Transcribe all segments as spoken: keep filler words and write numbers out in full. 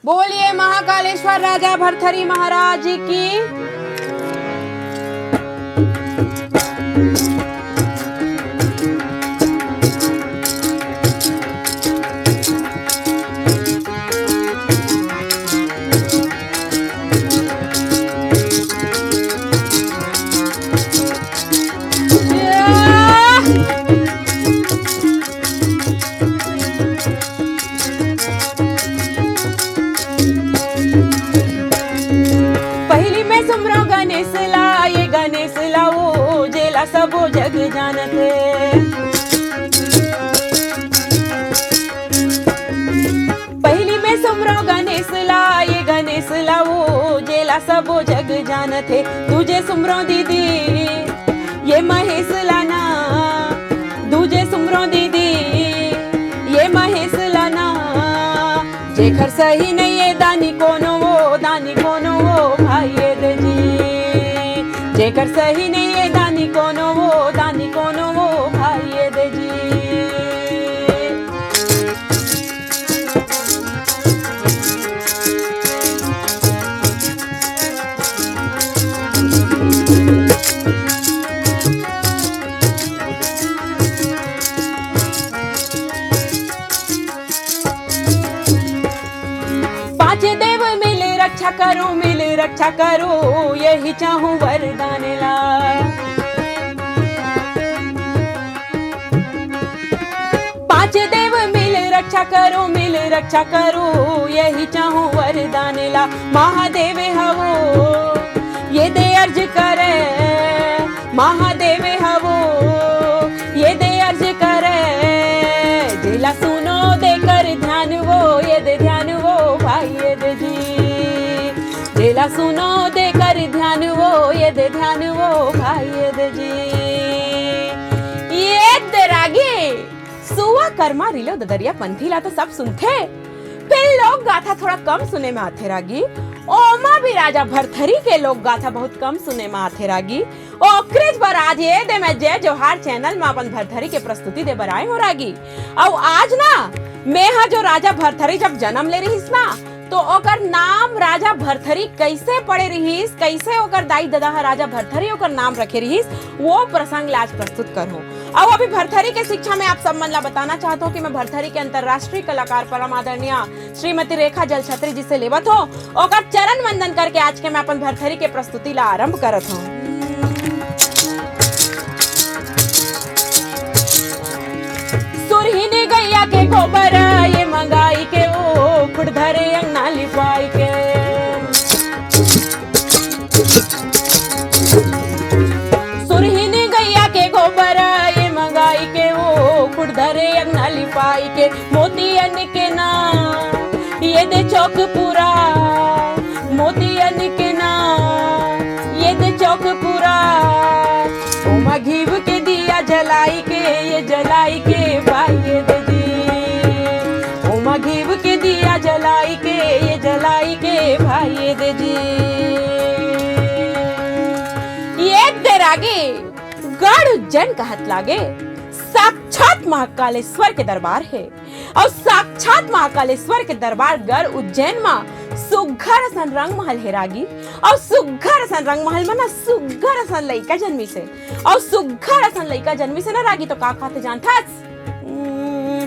बोलिए महाकालेश्वर राजा भरथरी महाराज की। पहिली में सुमरो गणेश ला, ये गणेश ला वो, जेला सबो जग जानथे। पहिली में सुमरो गणेश ला, ये गणेश ला वो, जेला सबो जग जानथे। दूजे सुमरो दीदी, ये महेश ला ना, दूजे सुमरो दीदी, ये महेश ला ना। जेकर सही नइये दानी कोनो वो, दानी कोनो वो भाई ये दे जी। जेकर सही नइये दानी कोनो वो, दानी कोनो वो भाई ये दे जी। पांच देव मिल रक्षा करो, मिल रक्षा करो, यही चाहूं वरदान ला। पांच देव मिल रक्षा करो, मिल रक्षा करो, यही चाहूं वरदान ला। महादेव हवो, ये दे अर्ज करे, महादेव हवो, ये दे अर्ज करे। जेला सुनो दे कर ध्यान वो, ये दे ध्यान वो भाई ये दे जी। जेला सुनो दे कर ध्यान वो, ये दे ध्यान वो भाई ये दे जी। ये दे रागी सुआ करमा रिलो ददरिया पंथी ला तो सब सुनथे, फिर लोक गाथा थोड़ा कम सुने में आथे रागी। ओमा भी राजा भरथरी के लोक गाथा बहुत कम सुने में आथे रागी। ओकरेच बर आज ये दे मैं जय जोहार चैनल में अपन भरथरी के प्रस्तुति दे बर आए हूँ रागी। अउ आज ना मैं हा जो राजा भरथरी जब जन्म ले रहिस ना, तो ओकर नाम राजा भरथरी कैसे पड़े रहिस, कैसे ओकर दाई ददा ह राजा भरथरी ओकर नाम रखे रहिस, वो प्रसंग ला आज प्रस्तुत करहूं। अउ अभी भरथरी के शिक्षा में आप सब मन ला बताना चाहत हूँ कि मैं भरथरी के अंतर्राष्ट्रीय कलाकार परम आदरणीय श्रीमती रेखा जलछत्री जी से लेवत हूँ। ओकर चरण वंदन करके आज के मैं अपन भरथरी के प्रस्तुति ला आरंभ करत हूँ। सुरहिन गैया के गोबर ये मंगाई के वो, खुद धरे अंगना लिपाई के। सुरहिन गैया के गोबर ये मंगाई के वो, खुद धरे अंगना लिपाई के। मोतियन के ना ये दे चौक पूरा, मोतियन के ना ये दे चौक पूरा। ओमा घीव के दिया जलाई के, ये जलाई के भाई ये दे जी। ओमा घीव के दिया जलाई के, ये जलाई के भाई ये दे जी। ये दे रागी गढ़ उज्जैन कहत लागे, साक्षात महाकालेश्वर के दरबार हे। अउ साक्षात महाकालेश्वर के दरबार गढ़ उज्जैन म सुग्घर असन रंग महल हे रागी। अउ सुग्घर असन रंग महल म ना सुग्घर असन लइका जन्मिस हे। अउ सुग्घर असन लइका जन्मिस हे ना रागी, तो का कहत हे जानथस? हम्म,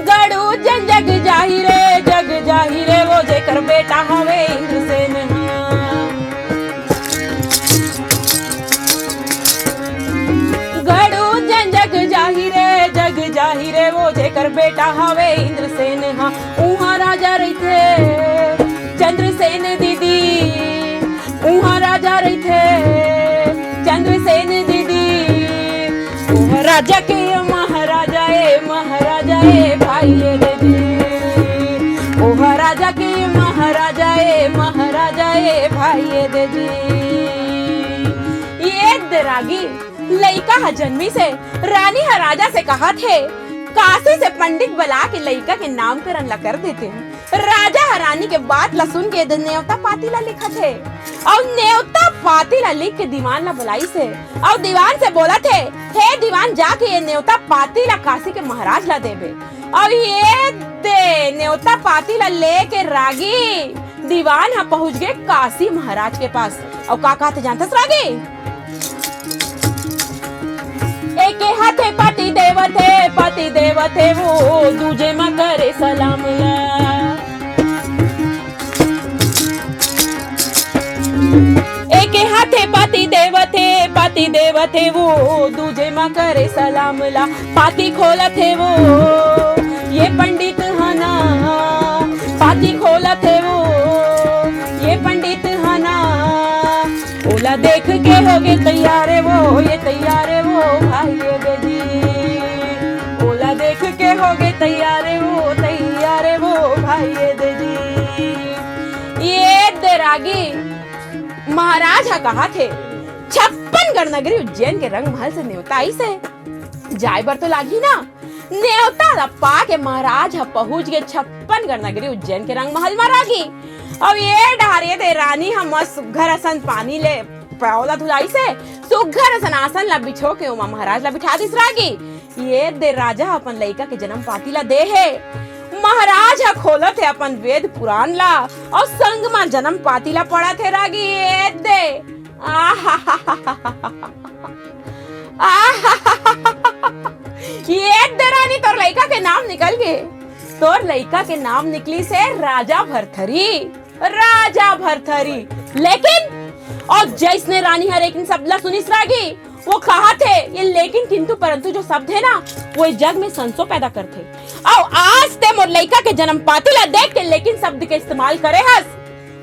गढ़ उज्जैन जग जाही रे, जग जाही रे, वो जेकर बेटा हवे इंद्रसेन हा। गढ़ उज्जैन जग जाही रे, जग जाही रे, वो जेकर बेटा हवे इंद्रसेन हा। उहाँ राजा रहिथे चंद्रसेन दीदी, उहाँ राजा रहिथे चंद्रसेन दीदी। ओह राजा के महाराजा ए, महाराजा ए, भाई ए दीदी। ओह राजा के महाराजा ए, महाराजा ए, भाई ए दीदी। ये दे रागी लइका ह जन्मिस हे, रानी ह राजा से कहत हे, काशी से पंडित बला के लइका के नामकरण ला कर देते। राजा ह रानी के बात ला सुन के दे नेवता पाती ला लिखत हे, अउ नेवता पाती ला लिख के दीवान ला बुलाइस हे, अउ दीवान से बोलत हे, "हे दीवान, जाके ये नेवता पाती ला काशी के महाराज ला देबे।" अउ ये दे नेवता पाती ला लेके रागी दीवान ह पहुंच गे काशी महाराज के पास। अउ का कहत हे जानथस रागी? एके हाथे पाती देवत हे, पाती देवत हे वो, दूजे म करे सलाम ला। एके हाथे पाती देवत हे, पाती देवत हे वो, दूजे म करे सलाम ला। पाती खोलत हे वो, ये पंडित ह ना, पाती खोलत हे वो, ये पंडित ह ना। ओला देख के होगे तैयार वो, ये तैयार वो भाई ये दे जी। ओला देख के होगे तैयार वो, तैयार वो भाई ये दे जी। ये दे रागी महाराज ह कहत हे, छप्पन गढ़ नगरी उज्जैन के रंग महल से नेवता आइस हे। जाए बर तो लागही ना। नेवता ला पा के महाराज ह पहुंच गे छप्पन गढ़ नगरी उज्जैन के रंग महल म रागी। अउ ये डहार ये दे रानी ह मस्त सुग्घर असन पानी ले पाँव ला धुलाइस हे, सुग्घर असन आसन ला बिछो के ओमा महाराज ला बिठा दिस रागी। ये दे राजा ह अपन लइका के जनम पाती ला दे हे। महाराज ह खोलत हे अपन वेद पुराण ला, अउ संग म जनम पाती ला पढ़त हे रागी। ये दे, आहा, आहा, ये दे रानी, तोर लइका के नाम निकल गे। तोर लइका के नाम निकलिस हे राजा भरथरी, राजा भरथरी। लेकिन, अउ जइसने रानी ह लेकिन शब्द ला सुनिस रागी, वो कहत हे, ये लेकिन किंतु परंतु जो शब्द हे ना, वो ये जग म संसो पैदा करथे। अउ आज ते मोर लइका के जनम पाती ला देख के लेकिन शब्द के इस्तेमाल करे हस।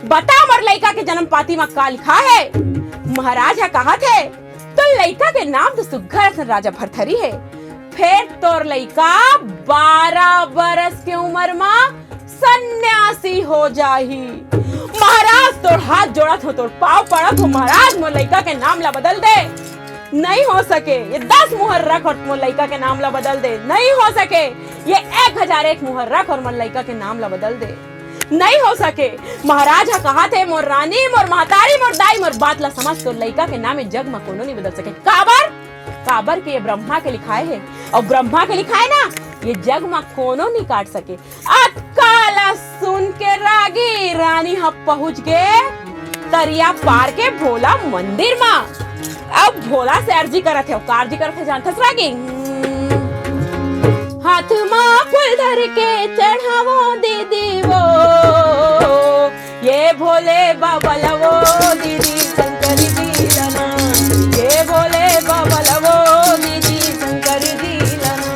बता मोर लइका के जनम पाती म का लिखा हे? महाराज ह कहत हे, तोर लइका के नाम तो सुग्घर असन राजा भरथरी हे, फेर तोर लइका बारह बरस के उमर म सन्यासी हो जाही। महाराज तोर हाथ जोड़त हों, तोर पाँव पड़त हों, महाराज मोर लइका के नाम ला बदल दे। नइ हो सके, ये दस मुहर रख अउ मोर लइका के नाम ला बदल दे। नइ हो सके, ये एक हजार एक मुहर रख अउ मोर लइका के नाम ला बदल दे। नइ हो सके। महाराज ह कहत हे, मोर रानी, मोर महतारी, मोर दाई, मोर बात ला समझ, तोर लइका के नाम ये जग म कोनो नइ बदल सके। काबर? काबर के ये ब्रह्मा के लिखाय हे, अउ ब्रह्मा के लिखाय ना, ये जग म कोनो नइ काट सके। अतका ला सुन के रागी रानी ह पहुंच गे तरिया पार के भोला मंदिर म। अब भोला से अर्जी करत हे, का अर्जी करत हे जानथस रागी? हाथ म फूल धर के चढ़ावो दीदी वो, ये भोले बाबा लवो दीदी शंकर जी लना, ये भोले बाबा लवो दीदी शंकर जी लना,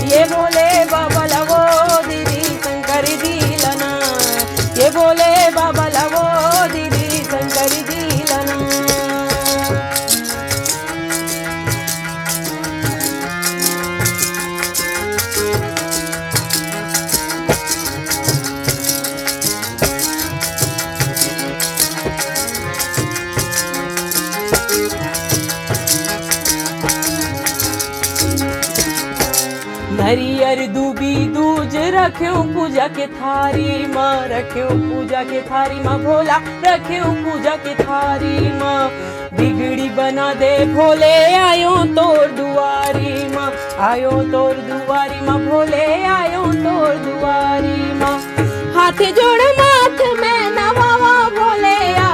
ये भोले बाबा लवो दीदी शंकर जी लना, ये भोले बाबा लवो दीदी शंकर जी लना। नरियर दूबी दूज रखेव पूजा के थारी म, रखेव पूजा के थारी म भोला, रखेव पूजा के थारी म। बिगड़ी बना दे भोले, आयो तोर दुआरी म, आयो तोर दुआरी म भोले, आयो तोर दुआरी म। हाथ जोड़ माथ में नवावा भोले आ,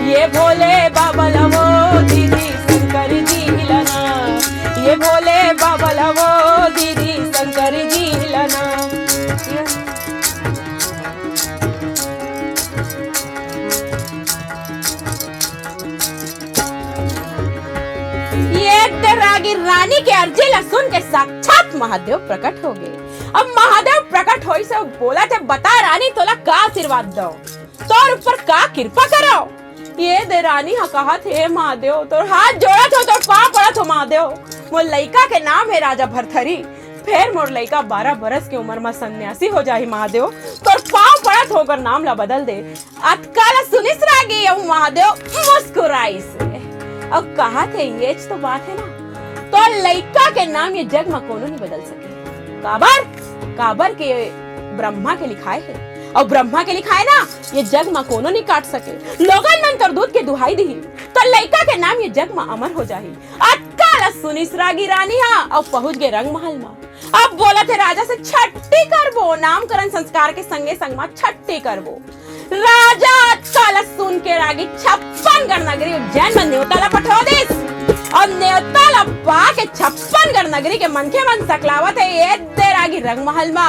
ये भोले बाबा लवो दीदी शंकर जी लना, ये भोले बाबा लवो दीदी शंकर जी लना। ये दे रागी रानी के अर्जी ला सुन के साक्षात महादेव प्रकट हो गे। अब महादेव प्रकट होइस हे, बोलत हे, "बता रानी, तोला का आशीर्वाद दव, तोर ऊपर का कृपा करव?" ये दे रानी ह कहत हे, "हे महादेव, तोर हाथ जोड़त हों, तोर पाँव पड़त हों महादेव, मोर लइका के नाम हे राजा भरथरी, फेर मोर लइका बारह बरस के उमर म सन्यासी हो जाही महादेव, तोर पाँव पड़त हों, ओकर नाम ला बदल दे।" अतका ला सुनिस रागी अउ महादेव मुस्कुराइस हे। अउ कहत हे, "येच तो बात हे ना, तोर लइका के नाम ये जग म कोनो नइ बदल सके।" काबर? काबर के ब्रह्मा के लिखाए हे, अउ ब्रह्मा के लिखाए ना, ये जग म कोनो नइ काट सके। लोगन मन तोर दूध के दुहाई दिही, तोर लइका के नाम ये जग म अमर हो जाही। अतका ल सुनिस रागी रानी हा, अउ पहुंच गे रंग महल म। अब बोलत हे राजा से, छट्टी करबो, नामकरण संस्कार के संगे संग म छट्टी करबो। राजा अतका ल सुन के रागी छप्पन गढ़ नगरी उज्जैन म नेवता ल पठो दिस। अब नेवता ल पा के छप्पन गढ़ नगरी के मनखे मन सकलावत हे, ये दे रागी रंग महल म।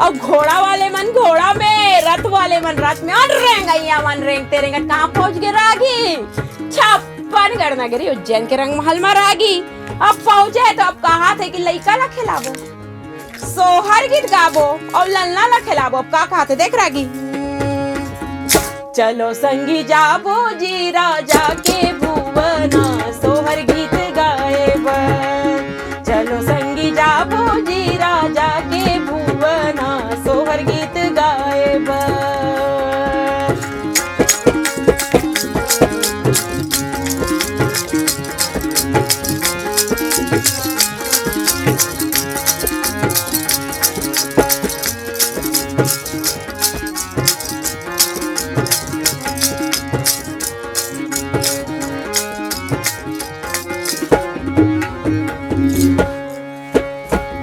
अउ घोड़ा वाले मन घोड़ा में, रथ वाले मन रथ में, अउ रेंगइया मन रेंगते रेंगत कहाँ पहुंच गे रागी? छप्पन गढ़ नगरी उज्जैन के रंग महल म रागी। अब पहुंचे हे तो अब कहात हे कि लइका ला खिलाबो, सोहर गीत गाबो अउ ललना ला खिलाबो। अब का कहात हे देख रागी। चलो संगी जाबो जी राजा के भुवना, सोहर गीत गाए बर। चलो संगी जाबो जी राजा के भुवना, सोहर गीत गाए बर।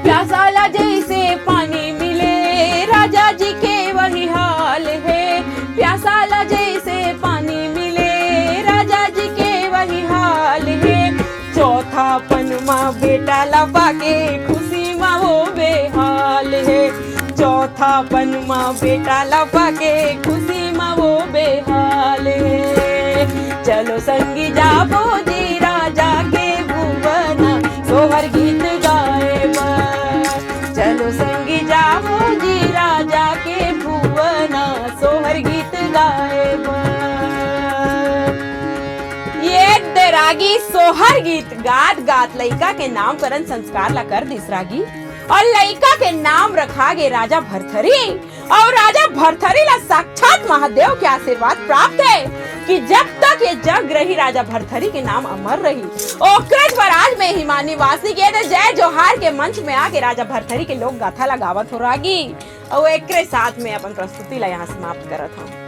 प्यासा ला जैसे पानी मिले, राजा जी के वही हाल हे। प्यासा ला जैसे पानी मिले, राजा जी के वही हाल हे। चौथा पनमा बेटा ला पाके, खुशी मा वो बेहाल हे। चौथा पनमा बेटा ला पाके, खुशी मा वो बेहाल हे। चलो संगी जाबो जी राजा के भुवना, सोहर गीत गाए बर। चलो संगी जाबो जी राजा के भुवना, सोहर गीत गाए बर। ये दे रागी सोहर गीत गात गात लइका के नामकरण संस्कार ला कर दिस रागी, अउ लइका के नाम रखा गे राजा भरथरी। अउ राजा भरथरी ला साक्षात महादेव के आशीर्वाद प्राप्त हे कि जब तक ये जग रही, राजा भरथरी के नाम अमर रही। ओकरे बर आज मैं हिमानी वासनिक ये दे जय जोहार के मंच में आके राजा भरथरी के लोक गाथा ला गावत हों रागी, अउ एकरे साथ में अपन प्रस्तुति ला यहाँ समाप्त करत हों।